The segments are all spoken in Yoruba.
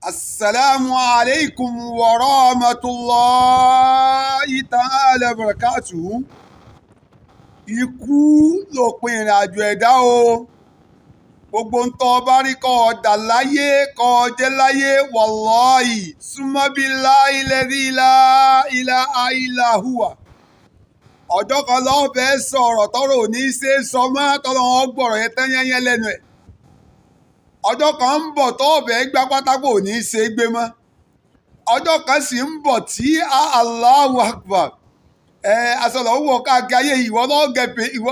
Assalamu alaikum wa rahmatullahi ta'ala wa barakatuhu. Ikú lòpin ìrìn àjò ẹ̀dá o. Gbogbo ń tọ́ bá rí kọ́ ọ̀dà láyé kọ́ ọjẹ́ láyé, wallahi summa billahi alladhi la ilaha illa huwa. Ọjọ́ kan lọ́ọ́ fẹ́ sọ̀rọ̀ tọ́rọ̀ ò ní í ṣe é sọ mọ́, tọ́lọ́ wọn gbọ̀rọ̀ yẹn tán yẹ́nyẹ́ lẹ́nu ẹ̀. Ọjọ́ kan ń bọ̀ tó ọ̀bẹ gbá pátákó ò ní í ṣe é gbé mọ́. Ọjọ́ kan sì ń bọ̀ tí Allahu Akbar. Ẹ aṣọ lọ́wọ́ wọ̀ káàkiri ayé, ìwọ lọ́ọ́ gẹ̀gẹ̀lè, ìwọ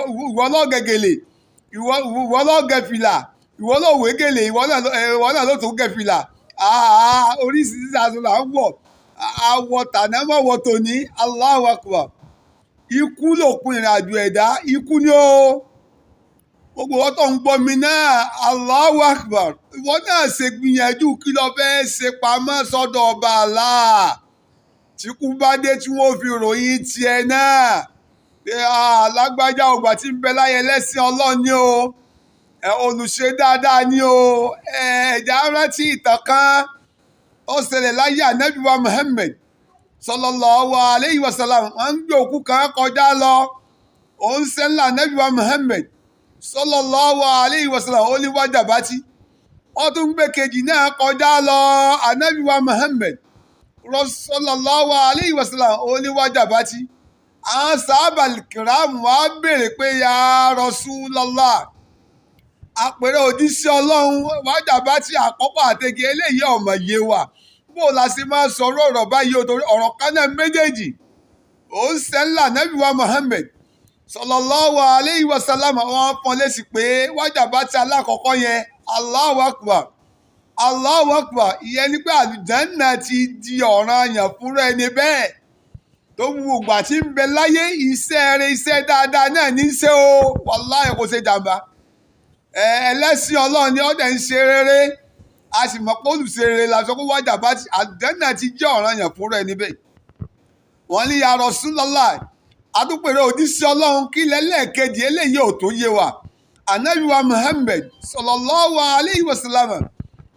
lọ́ọ́ gẹ̀ fìlà, ìwọ lọ́ọ́ wé gèlè, ìwọ náà ló tún gẹ̀ fìlà. Oríṣiríṣi aṣọ là ń wọ̀, àwọ̀ tàná mọ̀ wọ̀ tòní. Allahu Akbar. Ikú lòpin ìrìn àjò ẹ̀dá, ikú ni ó. Gbogbo wọn tó ń gbọ́ mi náà, Allahu Akbar, ìwọ náà ṣe gbìyànjú kí lọ fẹ́ ṣe pamọ́ sọ́dọ̀ ọba Allah tí kú bá dé, tí wọ́n fi ròyìn tiẹ̀ náà pé lágbájá ògbà tí ń bẹ láyé, ẹlẹ́sìn Ọlọ́run ni o, olùṣe dáadáa ni o. Ẹ̀ẹ́dá rántí ìtàn kan ó ṣẹlẹ̀ láyé Ànábì wa Muhammad sallallahu alayhi wa sallam. Wọ́n ń gbé òkú kan kọjá lọ, òun ṣẹlẹ̀. Ànábì wa Muhammad sallallahu alayhi wa sallam, ó ní wájàbátì. Wọ́n tún gbé kejì náà kọjá lọ, Ànábì wa Muhammad sallallahu alayhi wa sallam, ó ní wájàbátì. Àwọn sàábà kìrámù wá béèrè pé, ya Rasulullah, àpẹẹrẹ òjíṣẹ́ Ọlọ́run, wájàbátì àkọ́kọ́ àtẹ̀gẹ́ eléyìí ọ̀mọ̀ yé wa, bó la ṣe máa sọ̀rọ̀ ọ̀rọ̀ báyìí o? Torí ọ̀rọ̀ kan náà méjèèjì ó ń sẹ́ńlá. Ànábì wa Muhammad sallallahu alayhi wa sallam, wọ́n fọ́n lésì pé wájàbátì alákọ̀ọ́kọ́ yẹn, Allahu Akbar, Allahu Akbar, ìyẹn ni pé àlùjánnà ti di ọ̀ranyàn fúnra ẹni bẹ́ẹ̀ tó gbogbo ìgbà tí ń bẹ láyé, iṣẹ́ rẹ̀, iṣẹ́ dáadáa náà ní í ṣe o. Wàláhì, kò ṣe jàǹbá. Ẹlẹ́sìn Ọlọ́run ni, ó dẹ̀ ń ṣe rere, a sì mọ̀ pé olùṣe rere la sọ pé wájàbátì, àlùjánnà ti jẹ́ ọ̀ranyàn fúnra ẹni bẹ́ẹ̀. Wọ́n ní, ya Rasulullah, adúpẹ̀rẹ̀ òjíṣẹ́ Ọlọ́run, kí lẹ́lẹ́ẹ̀kejì eléyìí ò tó yé wa? Ànábì wa Muhammad sallallahu alayhi wa sallam,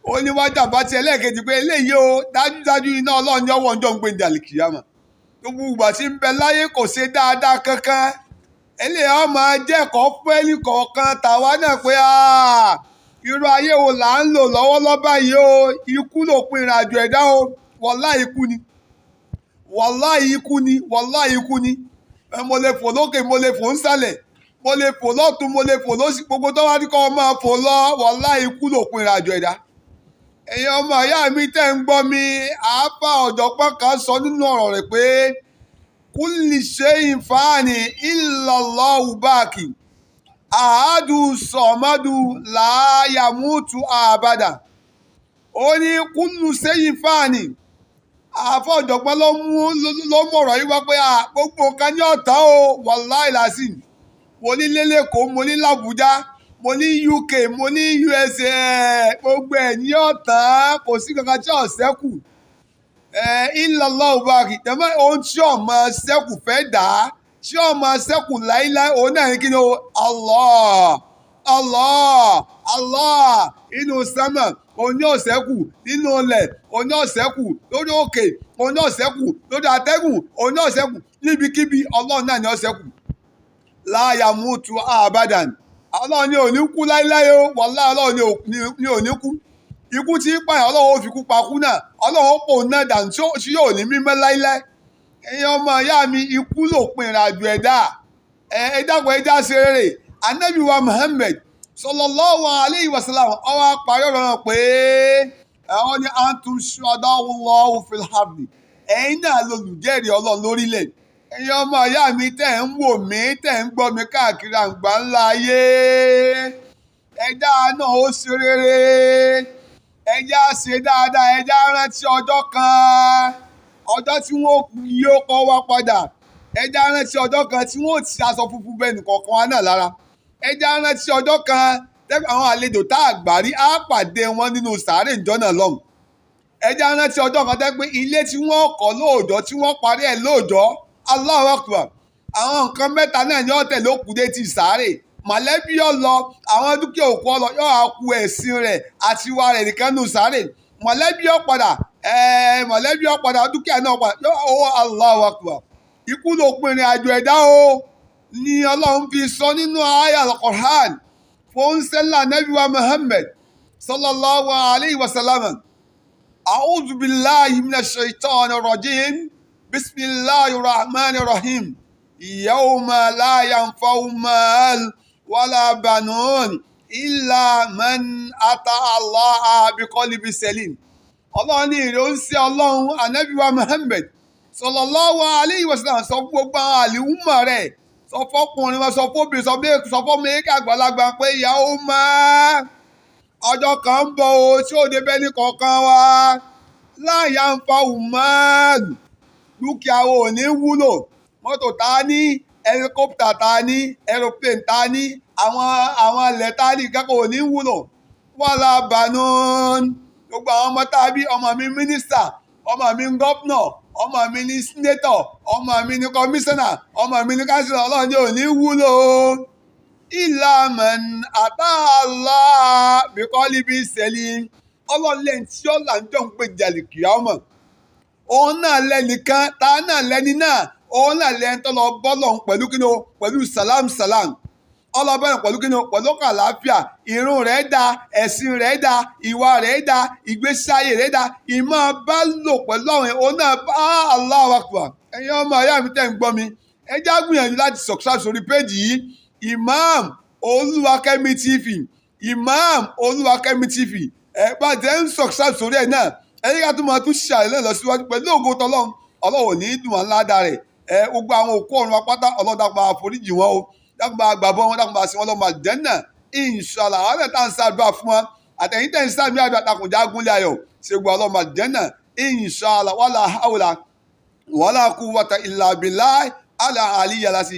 ó ní wájàbátì ẹlẹ́ẹ̀kejì pé eléyìí o, dájúdájú iná Ọlọ́run ní ọwọ́ ọjọ́ ń gbé ní àlìkìyàmà. Gbogbo ìgbà tí ń bẹ láyé, kò ṣe dáadáa kankan. Eléyìí á máa jẹ́kọ̀ọ́ fẹ́ẹ́lì kọ̀ọ̀kan tàwa náà pé irú ayé wo là ń lò lọ́wọ́lọ́wọ́ báyìí o. Ikú lòpin ìrìn àjò ẹ̀dá o. Wàláhì, ikú ni, wàláhì, ikú ni, wàláhì, ikú ni. Mo lè fò lókè, mo lè fò nsàlẹ̀, mo lè fò lọ́tún, mo lè fò lósì, gbogbo tó wá ní kọ́ máa fò lọ. Wàláhì, ikú lòpin ìrìn àjò ẹ̀dá. Ẹ̀yin ọmọ ìyá mi tẹ́ ń gbọ́ mi, àáfà ọ̀jọ̀gbọ́n kan sọ nínú ọ̀rọ̀ rẹ̀ pé kulli shay'in fani illallahu baki àádù sọ̀mọ́dù láyàmútu àbàdà. Ó ní kullu shay'in fani. Àáfà ọ̀jọ̀gbọ́n ló mú ọ̀rọ̀ yìí wá pé gbogbo nǹkan ní ọ̀tá o. Wàláì làásì, mo ní lélẹ́kọ̀ọ́, mo ní làbújá, mo ní UK, mo ní USA, gbogbo ẹ̀ ní ọ̀tán, kò sí kankan tí ò ṣẹ́kù. Illallah baki tẹ̀mọ́, ohun tí ó máa ṣẹ́kù fẹ́ dà á, tí ó máa ṣẹ́kù láíláí, òun náà ní kí ni o? Allah, Allah, Allah. Inú sánmà, òun ní ó ṣẹ́kù, nínú ilẹ̀, òun ní ó ṣẹ́kù, lórí òkè, òun ní ó ṣẹ́kù, lórí atẹ́gùn, òun ní ó ṣẹ́kù, níbikíbi, Ọlọ́run náà ní ó ṣẹ́kù. La yamutu abadan, Ọlọ́run ní ò ní kú láíláí o. Wàláhì, Ọlọ́run ní ò ní kú. Ikú tí ń pààyàn, Ọlọ́run ó fi kú pa kú náà, Ọlọ́run ó pò náà dànù tí yóò ní mímọ́ láíláí. Ẹ̀yin ọmọ ìyá mi, ikú lòpin ìrìn àjò ẹ̀dá. Ẹ dákun, ẹ já ṣe rere. Ànábì wa Muhammad sallallahu alayhi wa sallam, ó wá parí ọ̀rọ̀ náà pé àwọn ní antum shuhada'ullahu fil ardi, ẹ̀yin náà lolùjẹ́rìí Ọlọ́run lórílẹ̀. Ẹ̀yin ọmọ ìyá mi tẹ̀ ń wò mí, tẹ̀ ń gbọ́ mi káàkiri àgbà ńlá ayé, ẹja náà ó ṣe rere, ẹja ṣe dáadáa, ẹja rántí ọjọ́ kan, ọjọ́ tí wọ́n yí ó kọ́ wá padà. Ẹja rántí ọjọ́ kan tí wọ́n ti aṣọ funfun bẹ́ẹ̀ nìkọ̀ọ̀kan wa náà lára. Ẹja rántí ọjọ́ kan tẹ́gbẹ́ àwọn àlejò tá a gbà rí á pàdé wọn nínú sàárè ìjọ náà lọ́hùn. Ẹja rántí ọjọ́ kan tẹ́ pé ilé tí wọ́n kọ́ lóòjọ́, tí wọ́n parí ẹ̀ lóòjọ́. Allahu Akbar. Àwọn nǹkan mẹ́ta náà ni ó tẹ̀lé òkú dé ti sàárè: mọ̀lẹ́bí ó lọ, àwọn dúkìá òkú ó lọ, yóò á ku ẹ̀sìn rẹ̀ àti ìwà rẹ̀ nìkan nù sàárè. Mọ̀lẹ́bí ó padà, mọ̀lẹ́bí ó padà, dúkìá náà padà yóò owó. Allahu Akbar! Ikú ló pin ìrìn àjò ẹ̀dá o, ni Ọlọ́run fi sọ nínú àyá Al-Qur'an fún sẹ́lá Nabi wa Muhammad sallallahu alayhi wa sallam. A'udhu billahi minash shaitani rajim. Bismillahir rahmanir rahim. Yawma la yanfa'u mal wala banun illa man ata Allah biqalbi salim. Ọlọ́run ní ìrè ó ń ṣe Ọlọ́run Ànábì wa Muhammad sallallahu alayhi wa sallam, sọ fún gbogbo àwọn àlìhùmọ̀ rẹ̀, sọ fọkùnrin wọn, sọ fóbìnrin, sọ bí sọ fọmọ èké, àgbàlagbà, pé ìyàwó máa ọjọ́ kan ń bọ̀ o tí ó dé bẹ́ẹ̀ ní kọ̀ọ̀kan wa láyà ń fa ùmáàlù, dúkìá wo ò ní wúlò, mọ́tò tá a ní, helicopter tá a ní, aeroplane tá a ní, àwọn ilẹ̀ tá a ní, kẹ́kọ̀ọ́ ò ní wúlò. Wala banun, gbogbo àwọn ọmọ tá a bí, ọmọ mi mínísítà, ọmọ mi governor, ọmọ mi ní senator, ọmọ mi ní kọmíṣánná, ọmọ mi ní councillor, Ọlọ́run ní ò ní wúlò. Illa man ata Allah biqalbi salim. Ọlọ́run lẹ́yìn tí ó là ń jọ ń pè jàlè kìámọ̀, òun náà lẹ́nìkan tá náà lẹ́ni náà, òun náà lẹ́ni tó lọ bọ́lọ̀ pẹ̀lú kí ni o? Pẹ̀lú salam salam. Ọlọ́bẹ̀rẹ̀ pẹ̀lú kí ni o? Pẹ̀lú ọkàn àlàáfíà. Irun rẹ̀ da, ẹ̀sìn rẹ̀ da, ìwà rẹ̀ da, ìgbésí ayé rẹ̀ da, ìmọ̀ bá lò pẹ̀lú àwọn òun náà bá. Allahu Akbar! Ẹ̀yin ọmọ ìyá mi tẹ́ ń gbọ́ mi, ẹ já gbìyànjú láti subscribe sórí page yìí, Imam Olúwakẹ́mi TV, Imam Olúwakẹ́mi TV. Ẹ bá jẹ́ ń subscribe sórí ẹ̀ náà, ẹ yíká tó máa tún ṣàlẹ́ náà lọ síwájú pẹ̀lú ògo tọlọ́run. Ọlọ́run ò ní dùn wọn ládàá rẹ̀. Ẹ gbogbo àwọn òkú ọ̀run apáta, Ọlọ́run dákun máa foríjì wọn o, dákun máa gbàbọ́ wọn, dákun máa sin wọn lọ́mọ àlùjánnà, inshallah. Àwọn ẹ̀ tá à ń ṣàdúrà fún wọn, àtẹ̀yìn tẹ̀ ń sàmì àdúrà, dákun jágúnlé ayọ̀ ṣe gbọ́ ọlọ́mọ àlùjánnà, inshallah. Wala hawla wala quwwata illa billahi ala aliyyalasi.